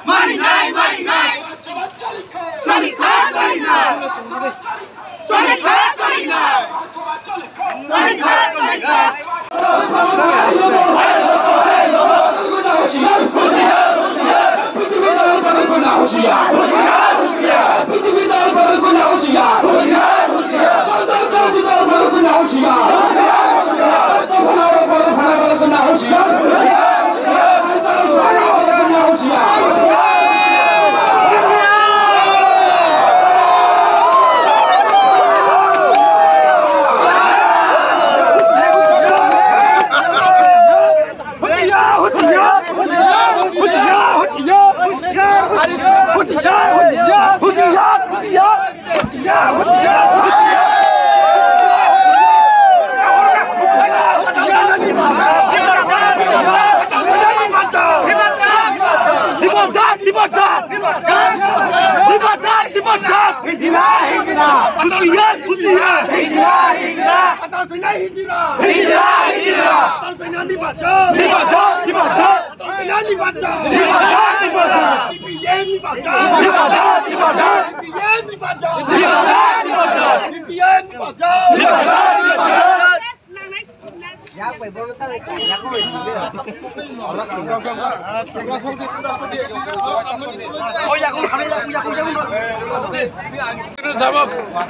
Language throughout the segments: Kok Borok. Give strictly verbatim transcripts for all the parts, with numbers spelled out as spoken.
Marinai, marinai. Choli kha, choli na. Choli kha, choli na. Choli kha, choli na.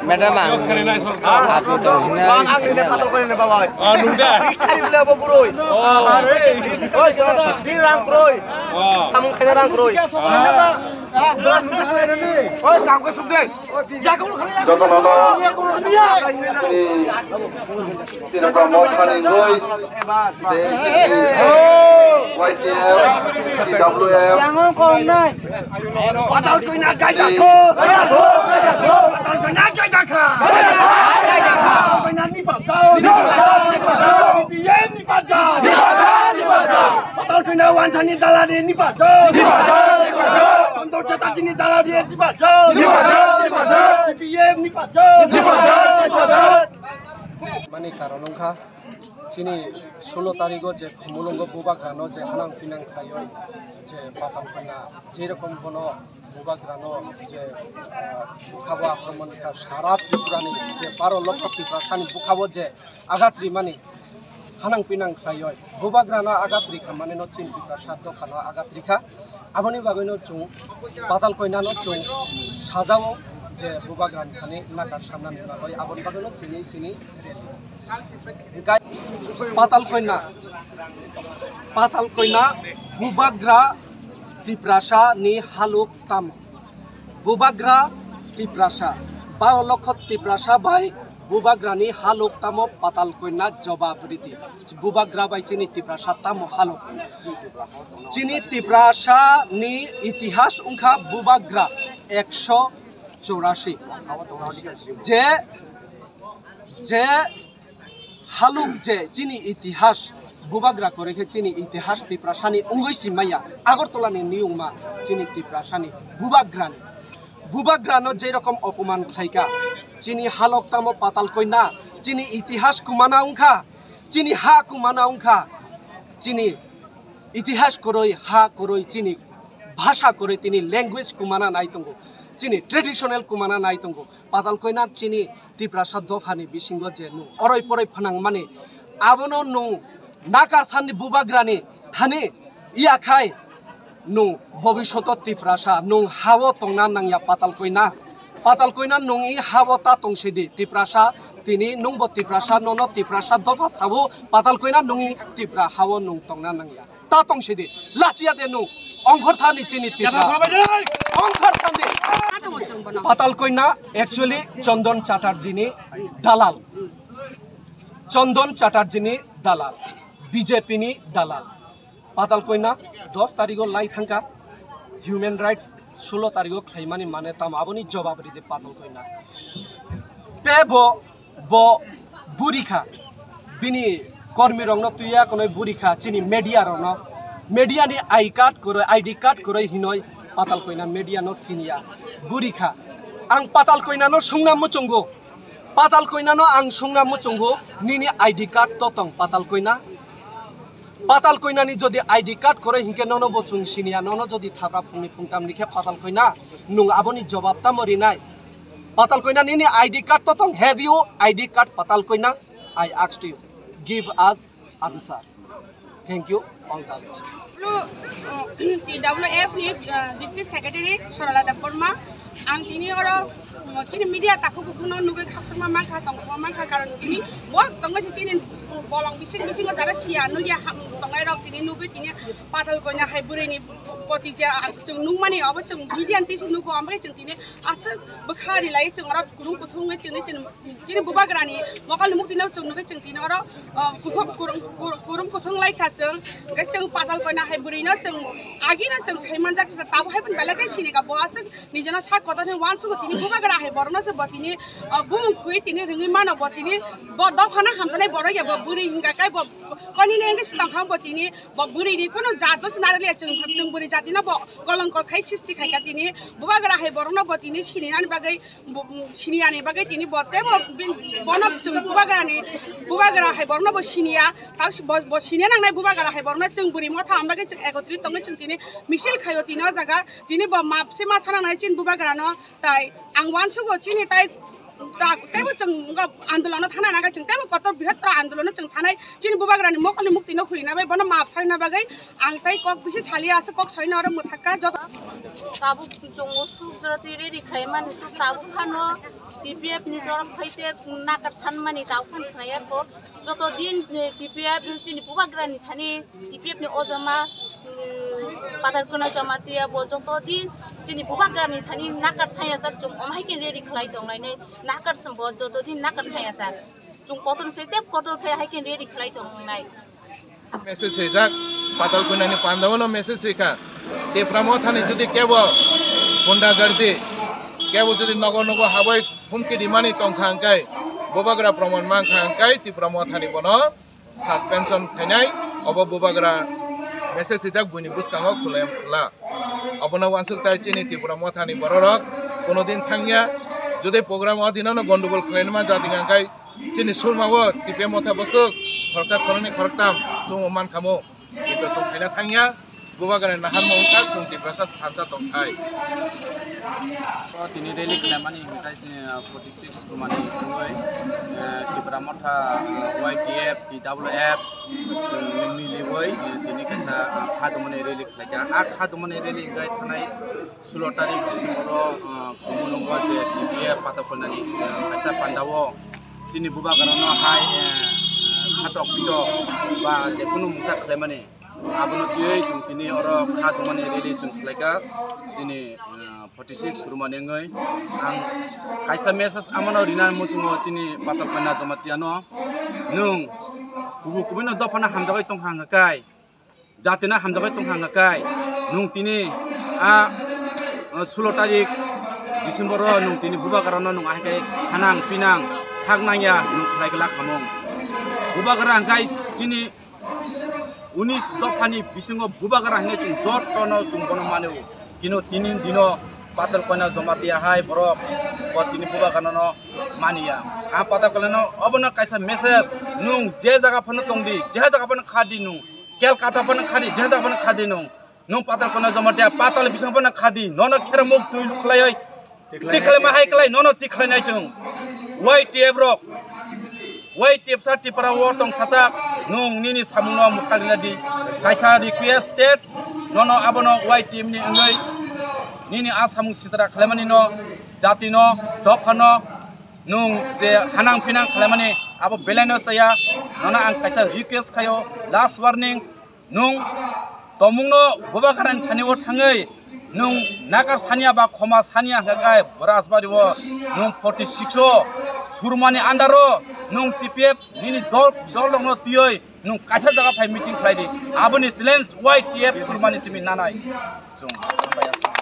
Madam, ang, aku tu hina. Jotono no tini, tini ba mokthani goi, tei Y T F, T W F. Patal koina gaijak kho. Patal koina gaijak kha. Patal koina ni patal. Ni patal. Ni patal. Patal koina wansani dalari ni patal. Ni patal. Chandra Chatterjee ni dalari ni patal. Ni patal. C P M ni patal. Ni patal. Ni patal. Mani karon wngkha, chini sulo tarigo je Khumulwngo bubagrano je hanang pinang khlaioi, je patal koina je rokom bono bubagrano je, ah, bukhabo akromon kha, sara Tripurani je baro lokho Tiprasani bukhabo je agat rimani hanang pinang khlaioi, bubagrano agat rikha maneno chini Tiprasa dophano agat rikha. Aboni bagwino chwng patal koinano chwng sajao je bubagrani thani nakar samnani bagwi, aboni bagwino tini chini rally. Hingkai patal koina, patal koina bubagra Tiprasa ni halok tamo? Bubagra Tiprasa, baro lokho Tiprasa bai bubagrani halok tamo patal koina jobab ridi. Bubagra bai chini Tiprasa tamo halok. Chini Tiprasa ni itihas wngkha bubagra ekso chorasi. Je, je halok je chini itihas bubagra kore khe chini itihas Tiprasani wngwi si maya. Agartala ni niyungma chini Tiprasani bubagrani. Bubagrano je rokom opoman khlaika, chini halok tamo patal koina, chini itihas kumana wngkha, chini ha kumana wngkha, chini itihas kwrwi, ha kwrwi, chini bhasha kwrwi, tini language kwmana nai tongo, chini traditional kwmana nai tongo. Patal Koina chini Tiprasa dophani bisingo je nwng oroi poroi phnangmani, abono nwng nakar sanni bubagrani thani yakhai nwng bobishoto Tiprasa nwng hao tongna nangya Patal Koina. Patal Koina nwng i hao ta tongse di Tiprasa, tini nwngbo Tiprasa, nono Tiprasa dopha sabo Patal Koina nwng i Tipra hao nwng tongna nangya. Ta tongse di, lachiya de nwng, ongkhor thani chini Tipra. Ongkhor thani. Patal Koina actually Chandan Chatterjee ni dalal. Chandan Chatterjee ni dalal, B J P ni dalal. Patal Koina dos tarigo lai thangka, human rights sulo tarigo khlaimani mane tamo aboni jobab ridi Patal Koina. Tebo bo burikha, bini kormi rokno tuya konoi burikha, chini media rokno, media ni I card koroi, I D card koroi hinoi Patal Koina media no siniya burikha. Ang Patal Koina no sungna muchungo, Patal Koina no ang sungna muchungo, nini I D card to tong Patal Koina? Patal Koinani jodi I D card koroi hinkhe nono bo chwng siniya, nono jodi thapra phungni phungtamni khe Patal Koina, nwng aboni jobab tamo rinai? Patal Koina nini I D card to tong? Have you I D card Patal Koina? I asked you. Give us answer. Thank you. All the best. Hello, uh, T W F ni, uh, District Secretary Sorala Debbarma. Ang tini oro, uh, chini media takhuk bukhukno nugwi khakchangma mankha, tongthokma mankha, karon tini bo tongma se chini bolong bising bisingo jara siya nugya ham tongnai rok tini nugwi tini Patal Koina hai bwrwi ni poti je, ah, chwng nukmani obo chwng media ni tisi nugo, omo khe chwng tini aswk bwkha rilai chwng oro kutung kutung wi chwngni chini, chini bubagrani mokol ni mukti no chwng nugwi chwng tini oro, ah, kuthum, kurum, kur-, kurum kuthung lai kha chwng, hwnkhe chwng Patal Koina hai bwrwi no chwng agi no chwng sai manjak, tabuk hai phano belai khe sini kha bo aswk. Nijeno sak kotor hwnwi uansukgo tini bubagra hai borokno se bo tini, ah, bumung khwi tini rwngwi mano bo tini bo dophano hamjaknai borok ya bo bwrwi hwnka khe bo konini wngwi se tongkha bo tini bo bwrwini kunu jat no se narwkliya chwng, chwng bwrwi jatino bo kolongko khai sisti khaikha tini bubagra hai borokno bo tini sininani bagwi bo, siniyani bagwi tini bo teibo bin-, bono chwng bubagrani bubagra hai borokno bo siniya tak bo, bo siniya nangnai bubagra hai borokno chwng bwrwi motha am bagwi chwng ekotrit tongwi chwng tini misil khaio tini o jaga. Tini bo map se ma sana nai chini bubagra no, tai ang uansukgo chini tai ta-, teibo chwng wngkha andolono thana nangkha chwng teibo kotor brihottor andolono chwng thanai chini bubagrani mokolni mukti no hurina bai bono map sarina bagwi ang tai kok bisi saliya ase kok soino oro mwthakka joto. Tabuk chwng o suk jora twi rally khlai mani suk tabuk phano T P F ni jora phai te nakar san mani tabuk phano khlai ya kok joto din, eh, T P F chini bubagrani thani T P F ni o joma, mm, Pathar Koina Jamatia bo joto din chini bubagrani thani nakar saya jak chwng omo hai khe rally khlai tong lainai, nakar song bo joto din nakar saya jak chwng kotor se tep kotor khe hai khe rally khlai tong nai. Message swijak, Pathar Koina ni panda o no message swi kha, Tipra Motha ni jodi kebo gunda gardi, kebo jodi nogo nogo habai humki rimani tong kha hwnkhe, bubagra proman man kha hwnkhe Tipra Motha ni bono suspension khainai, obo bubagra message swijak buini bwskango khulai khula. Obono uansuk tai chini Tipra Motha ni bororok kuno din thangya, jodi program o dino no gondogol khlainai ma jati hwnkhe chini surma o Tipra Motha bwswk khoroksa khoroknwi khoroktam chwng man khamu, kintu chwng khaina thangya. Bubagrani naharmung wngkha chwng Tiprasa thansa tongthai. O tini rally khlaimani hwnkhe chini, ah, forty six kumani wngwi, eh, Tipra Motha, ah, Y T F, T W F, chwng miliwi, eh, tini kaisa, ah, kha tongmani rally khlaikha. A kha tongmani rally hwnkhe thanai sulo tarik December o, ah, Khumulwngo je T P F Pathar Koinani, ah, kaisa panda o chini bubagrano hai, eh, satok pitok ba jekunu mungsa khlaimani. Abono twiwi chwng tini oro kha tongmani rally chwng khlaikha chini, ah, forty six rumani wngwi. Ang kaisa message amano rina muchungo chini Pathar Koina Jamatia no, nwng kubui kubui no dophano hamjagwi tongkha hwnkha kai, jatino hamjagwi tongkha hwnkha kai, nwng tini a, ah, sulo tarik December o nwng tini bubagrano nwng ahai khe hanang pinang sak nangya nwng khlai glak hamung. Bubagra hwnkhe chini unis dophani bisingo bubagra hinwi chwng jotono chwng bono mano. Kino tini dino Pathar Koina Jamatia hai borok bo tini bubagrano maniya. A Pathar Koinano obono kaisa message, nwng je jaga phano tongdi, je jaga phano khadi nwng, Calcutta phano khadi, Jajak phano khadi nung. Nung Patal Kona Jamatia, Patal bising phano khadi. Nono kheramuk twi khlaioi. Tikhlai ma hai khlai, nono tikhlai nai chwng. Y T F rok. Y T F sa Tripura o tong sajak. Nung nini samung no muthagna di. Kaisa requested. Nono abono Y T F ni wngwi. Nini a samung sitra khlaimani no, jati no, dopha no, nung je hanang pinang khlaimani abo belai no chaya, nono ang kaisa request khayo, last warning, nung tomung no Bubagrani thani o thangwi nung nakar saniya ba khoma saniya hwnkha khe Rajbari o nung forty six o Surmani under o nung T P F nini dol, dol rok no twiwi nung kaisa jaga phai meeting khlai di, aboni challenge Y T F Surmani simi nanai. Chwng.